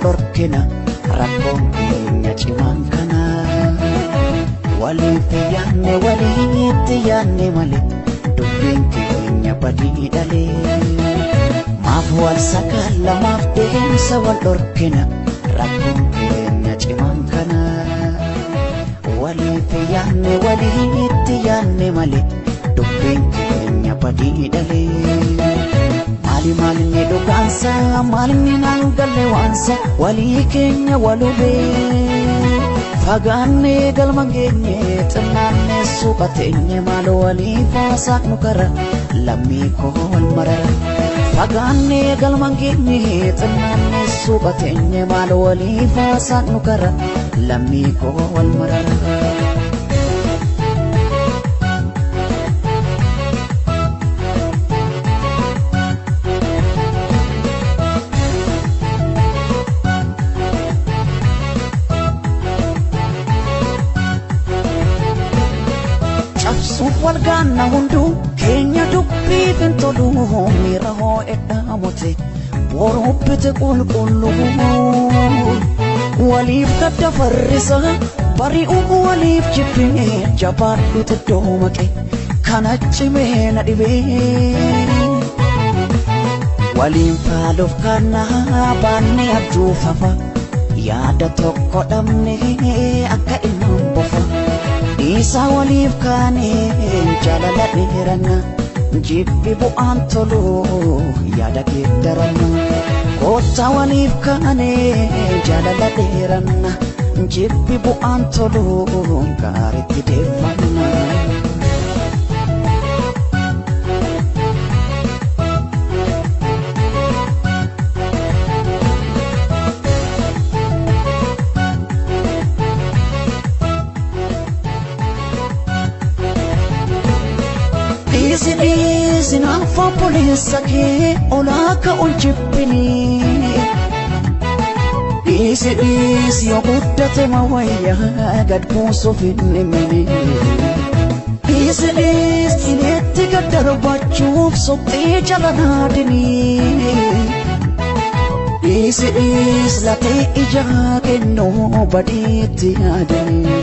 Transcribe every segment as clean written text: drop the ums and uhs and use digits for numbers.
wal dhorkina rakkoon keenya cimaan kana. Waliif yaanne walitti yaanne malee dubbiin keenya badii dhalee. Maaf wal sakaalla maaf deemsa wal dhorkina rakkoon keenya cimaan kana. Waliif yaanne walitti yaanne malee dubbiin keenya badii dhalee. Maali maalinni dhugaansa maalinni naan galle waansa walii keenya walubee. Fagaannee galma geenye xinnaannee suuqa teenye maal waliif haasaanu kara lammii koo wal marara. Fagaannee galma geenye xinnaannee suuqa teenye maal waliif haasaanu kara lammii koo wal marara. Cabsuuf wal gaanna hunduu keenya dubbiif hin tolu miira hoo'edha mute boruubbite qulqullu. Waliif gadda farrisa bari'uu waliif jibbee jabaadhu xiddoo maqe kana cimee na dhibee. Waliin faaluuf kana baannee abjuufafa yaada tokko dhabne akka ilmaan bofa. Dhiisaa waliif kaanee jaalala dheeranna jibbi bu'aan tolu yaada geeddaranna. Koottaa waliif kaanee jaalala dheeranna jibbi bu'aan tolu gaariitti deeffanna. Dhiisi dhiisi naaf obboleessa kee olaa ka'uun jibbini. Dhiisi dhiisi yoo guddate ma wayyaa gad buusuuf hin dhimini. Dhiisi dhiisi qileetti gad darbachuuf sophee jala naadini. Dhiisi dhiisi latee ijaa kennuu badiitti yaadini.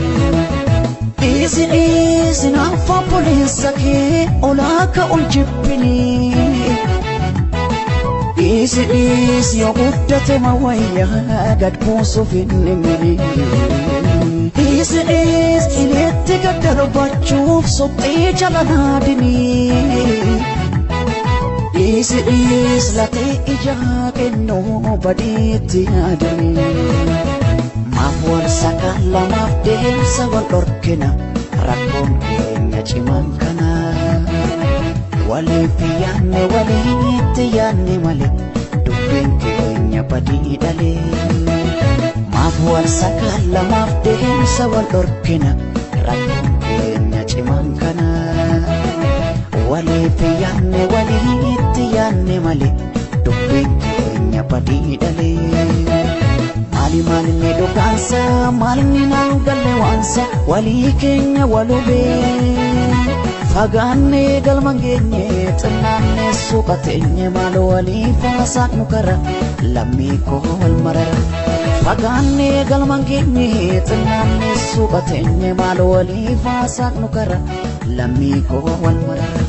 Dhiisi dhiisi naaf obboleessa kee olaa ka'uun jibbini. Dhiisi dhiisi yoo guddate ma wayyaa gad buusuuf hin dhimini. Dhiisi dhiisi qileetti gad darbachuuf sophee jala naadini. Dhiisi dhiisi latee ijaa kennuu badiitti yaadini. Maaf wal sakaalla maaf deemsa wal dhorkina rakkoon keenya cimaan kana. Waliif yaanne walitti yaanne malee dubbiin keenya badii dhalee. Maaf wal sakaalla maaf deemsa wal dhorkina rakkoon keenya cimaan kana. Waliif yaanne walitti yaanne malee dubbiin keenya badii dhalee. Maali maalinni dhugaansa maalinni naan galle waansa walii keenya walubee. Fagaannee galma geenye xinnaannee suuqa teenye maal waliif haasaanu kara lammii koo wal marara. Fagaannee galma geenye xinnaannee suuqa teenye maal waliif haasaanu kara lammii koo wal marara.